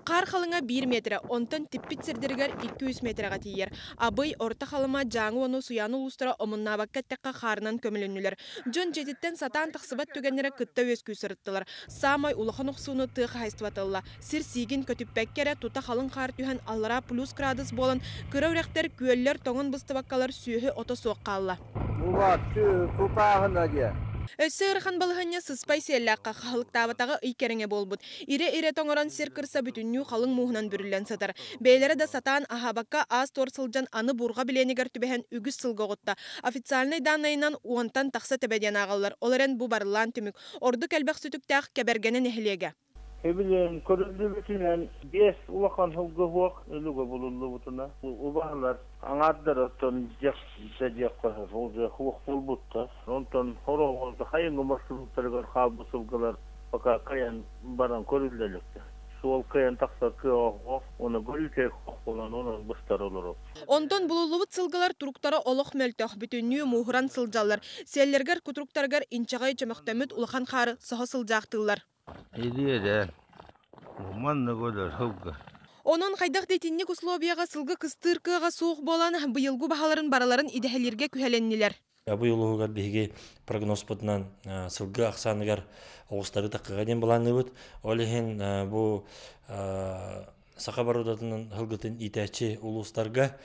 Хаар халыҥа биир миэтэрэ, онтон типпит сирдэригэр 2-3 миэтэрэҕэ тиийэр. Абый, Орто Халыма, Дьааҥы уонна Усуйаана улуустара омуннаабакка эттэххэ хаарынан көмүлүннүлэр. Дьон дьиэтиттэн сатаан тахсыбат түгэннэрэ кытта үөскүү сырыттылар. Саамай улахан охсууну тыа хаһаайыстыбата ылла. Сир сиигин көтүппэккэ эрэ тута халыҥ хаар түһэн аллараа плюс градус буолан, кыра үрэхтэр, күөллэр тоҥон быстыбаккалар сүөһү ото суох хаалла. Бу тутааһына диэн. Өссө ыарахан балаһыанньа сыспай сиэллээххэ хаһылыктаабатаҕа ый кэриҥэ буолбут. Ирэ-ирэ тоҥорон сир кырса бүтүннүү халыҥ мууһунан бүрүллэн сытар. Бэйэлэрэ да сатаан аһаабакка аас-туор сылдьан аны буурҕа билиэнигэр түбэһэн үгүс сылга оҕутта. Официальнай дааннайынан уонтан тахса төбө диэн ааҕаллар. Ол эрэн бу барыллаан түмүк. Ордук элбэх сүтүктээх Кэбэргэнэ нэһилиэгэ. Сөбүлээн көрүллүбүтүнэн биэс улахан сылгы суох өлүгэ булуллубутуна убаһалар аҥаардара оттон дьиэх да диэххэ суох буолбуттар. Онтон сороҕор хайыҥы маршруттарыгар хаалбыт сылгылар пока кыайан баран көрүллэ иликтэр. Суол кыайан тахсар кыаҕа суох, уонна көрүүтэ суох буолан онон быстар олорор. Онтон булуллубут сылгылар туруктара олох мөлтөх, бүтүннүү мууһуран сылдьаллар. Сиэллэригэр кутуруктарыгар инчэҕэй чөмөхтөммүт улахан хаары соһо сылдьаахтыыллар. Илиэрэ, маннык өлөр сылгы. Онон хайдах да итинник условияҕа сылгы кыстыыр кыаҕа суох буолан, быйылгы баһаларын барыларын идэһэлииргэ күһэлэннилэр. Абый улууһугар биһиги прогнозпутунан сылгы ахсааныгар оҕустары таккыга диэн былаанныыбыт. Ол иһин бу саха боруодатынан сылгытын иитээччи улуустарга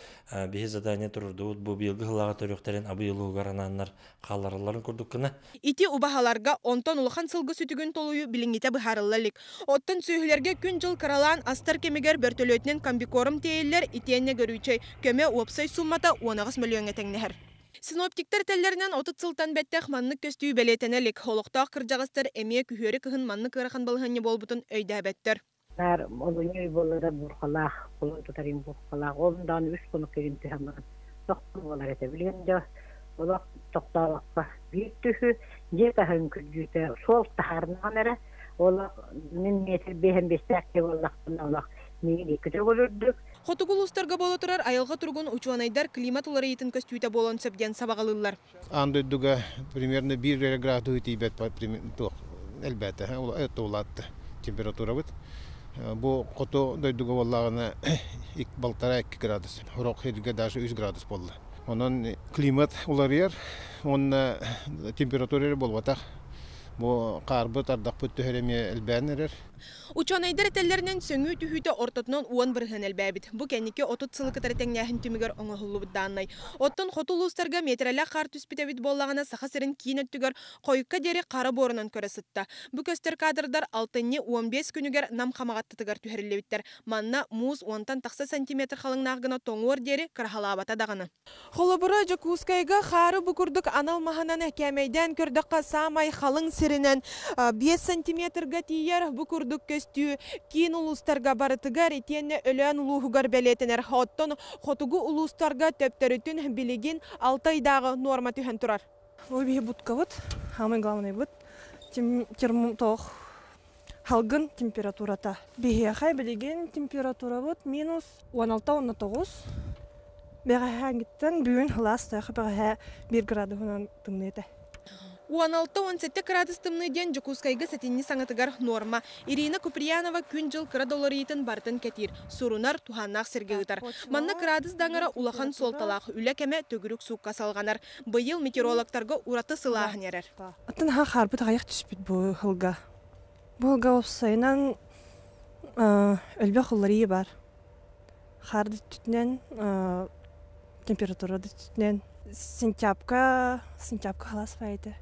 биһи задание турурдубут бу быйылгы сыллааҕы төрүөхтэрин Абый улууһугар анааннар хаалларалларын курдук гына. Ити убаһаларга онтон улахан сылгы сүтүгүн толуйуу билиҥҥитэ быһаарылла илик. Оттон сүөһүлэргэ күн-дьыл кыралаан астар кэмигэр бөртөлүөтүнэн комбикорм тиэйиллэр итиэннэ көрүүчэй көмө уопсай сууммата 18 мөлүйүөҥҥэ тэҥнэһэр. Синоптиктар этэллэринэн 30 сылтан бэттэх маннык көстүү бэлиэтэнэ илик. Олохтоох кырдьаҕастар эмиэ күһүөрү кыһын маннык ыарахан балаһыанньа буолбутун өйдөөбөттөр. Наар олунньу ый буолла да буурҕалаах, кулун тутарым буурҕалаах. Ол даҕаны үс хонук кэлин түһэн баран тохтуу буолар этэ. Билигин дьэ олох тохтообокко биир түһү дьиэ таһын күрдьүүтэ суол таһаарнаҕын эрэ олох мин метр биэһэн биэстээх киһи буоллахпына олох миигин икки төгүл үрдүк. Хотугу улуустарга буола турар айылҕа туругун учуонайдар климат уларыйыытын көстүүтэ буолуон сөп диэн сабаҕалыыллар. Аан дойдуга примерно биир эрэ градуһу тиийбэт туох элбээтэ, улаатта температурабыт. Бу хоту дойдуга буоллаҕына балтараа-икки градус, сорох сиргэ даже үс градус буолла. Онон климат уларыйар уонна температура эрэ буолбатах. Бу хаарбыт, ардахпыт түһэр эмиэ элбээн эрэр. Учуонайдар этэллэринэн, сөҥүү түһүүтэ ортотунан 10% элбээбит. Бу кэнники 30 сылы кытары тэҥнээһин түмүгэр оҥоһуллубут дааннай. Оттон хоту улуустарга миэтэрэлээх хаар түспүт эбит буоллаҕына, Саха сирин киин өттүгэр хойукка диэри хара буорунан көрө сытта. Бу көстөр кадрдар алтынньы 15 күнүгэр Нам Хамаҕаттатыгар түһэриллибиттэр. Манна муус уонтан тахса сантиметр халыҥнаах гына тоҥуор диэри кыраһалаабата даҕаны. Холобура, Дьокуускайга хаары бу курдук анал маһынан кээмэйдээн көрдөххө, саамай халыҥ сиринэн 5 сантиметрга тиийэр. Бу курдук көстүү киин улуустарга барытыгар итиэннэ Өлөөн улууһугар бэлиэтэнэр. Оттон хотугу улуустарга төптөрүтүн билигин алта ыйдааҕы нуорма түһэн турар. Бу биһи будкабыт, самый главный быт, термотох халгын температурата. Биһиэхэ билигин температурабыт минус 16-19. Бэҕэһээҥҥиттэн бүгүн сылаас тыаха бэҕэһээ 1 градуһунан тымныы этэ. 16-17 кыраадыс тымныы диэн Дьокуускайга сэтинньи саҥатыгар нуорма. Ирина Куприянова күн-дьыл кыра да уларыйыытын барытын кэтиир, сурунар, туһааннаах сиргэ ыытар. Манна кыраадыс да аҥара улахан суолталаах, үлэ кэмэ төгүрүк суукка салҕанар. Быйыл метеорологтарга ураты сылааһын эрэр. Оттон аһа хаарбыт аҕыйах түспүт бу сылга. Бу сылга уопсайынан өлбөх уларыйыы бар. Хаар да өттүнэн, температура да өттүнэн. Сентябрьга, сентябрьга халаас баайыта.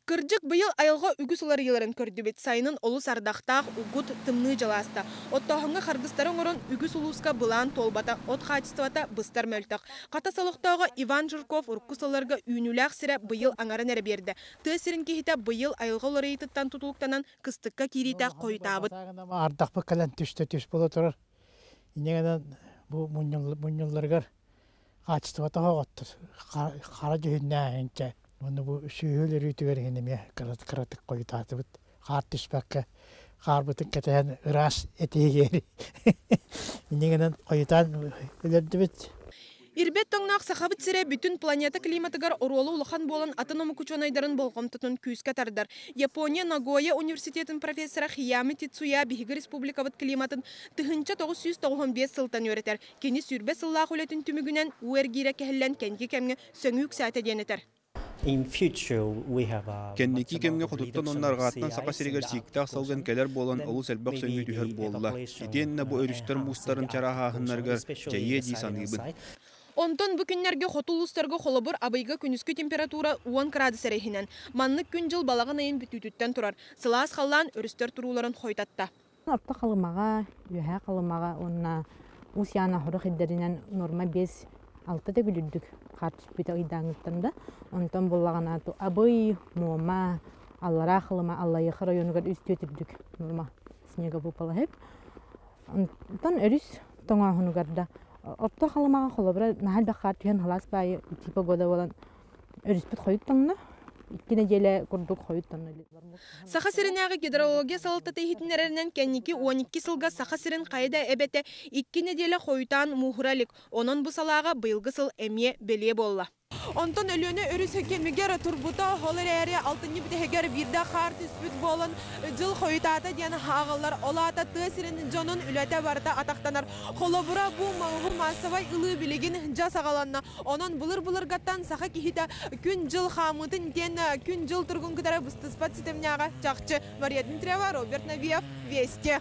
Кырдьык, быйыл айылҕа үгүс уларыйыыларын көрдүбүт. Сайынын олус ардахтаах, угут, тымныы дьыл ааста. Оттооһуҥҥа харгыстары оҥорон үгүс улууска былаан туолбата, от хаачыстыбата быстар мөлтөх. Хатас олохтооҕо Иван Жирков урукку сылларга үүнүүлээх сирэ быйыл аҥарын эрэ биэрдэ. Тыа сирин киһитэ быйыл айылҕа уларыйыытыттан тутулуктанан кыстыкка киириитэ хойутаабыт. Ардахпыт кэлэн түстэ түс буола турар. Инньэ гынан бу мунньулларыгар хаачыстыбата оһоҕоттор. Хара дьүһүннээһинчэ. Уонна бу сүөһү өлөрүүтүгэр иһин эмиэ кыратык хойутаатыбыт. Хаар түспэккэ хаарбытын кэтэһэн ыраас этиһиэри. Инньэ гынан хойутаан өлөрдүбүт. Ирбэт тоҥноох Сахабыт сирэ бүтүн планета климатыгар оруола улахан буолан атын омук учуонайдарын болҕомтотун күүскэ тардар. Япония Нагоя университетын профессора Хиями Тицуя биһиги республикабыт климатын 1995 сылтан үөрэтэр. Кини 20 сыллаах үлэтин түмүгүнэн уу эргиирэ кэһиллэн кэнники кэмҥэ сөҥүү үксээтэ диэн этэр. Кэнники кэмҥэ хотуттан уонна арҕааттан Саха сиригэр сииктээх салгын кэлэр буолан олус элбэх сөҥүү түһэр буолла. Итиэннэ бу өрүстэр муустарын чарааһааһыннарыгар дьайыа дии саныыбын. Онтон бу күннэргэ хоту улуустарга холобур Абыйга күнүскү температура 10 градус эрэ иһинэн. Маннык күн-дьыл балаҕан ыйын бүтүүтүттэн турар. Сылаас халлаан өрүстэр турууларын хойутатта. Орто Халымаҕа, Үөһээ Халымаҕа уонна Уус Яна сорох ирдэринэн норма 5-6 төгүл үрдүк хаар түспүтэ ыйдааҥҥыттан да. Онтон буллаҕына Абый, Муома, Аллараа Халыма, Аллайыаха районугар үс-түөрт үрдүк норма снега выпала Онтон өрүс тоҥооһунугар да Орто Халымаҕа холобура наһаа элбэх хаар түһэн халаас баайы итии погода буолан өрүспүт хойут тоҥно. Икки нэдиэлэ курдук хойут тоҥно. Саха сиринээҕи гидрология салалтата иһитиннэрэринэн кэнники 12 сылга Саха сирин хайа да эбэтэ икки нэдиэлэ хойутаан мууһура илик. Онон бу салааҕа быйылгы сыл эмиэ бэлиэ буолла. Онтон Өлүөнэ өрүс кэмигэр турбута, ол эрээри алтынньы бүтэһигэр биирдэ хаар түспүт буолан дьыл хойутаата диэн ааҕаллар. Ол аата тыа сирин дьонун үлэтэ барыта атахтанар. Холобура, бу мауһу маассабай ылыы билигин дьа саҕаланна. Онон былыр-былыргаттан саха киһитэ күн-дьыл хаамыытын диэн күн-дьыл туругун кытары быстыспат ситимнээҕэ чахчы. Мария Дмитриева, Роберт Набиев, Вести.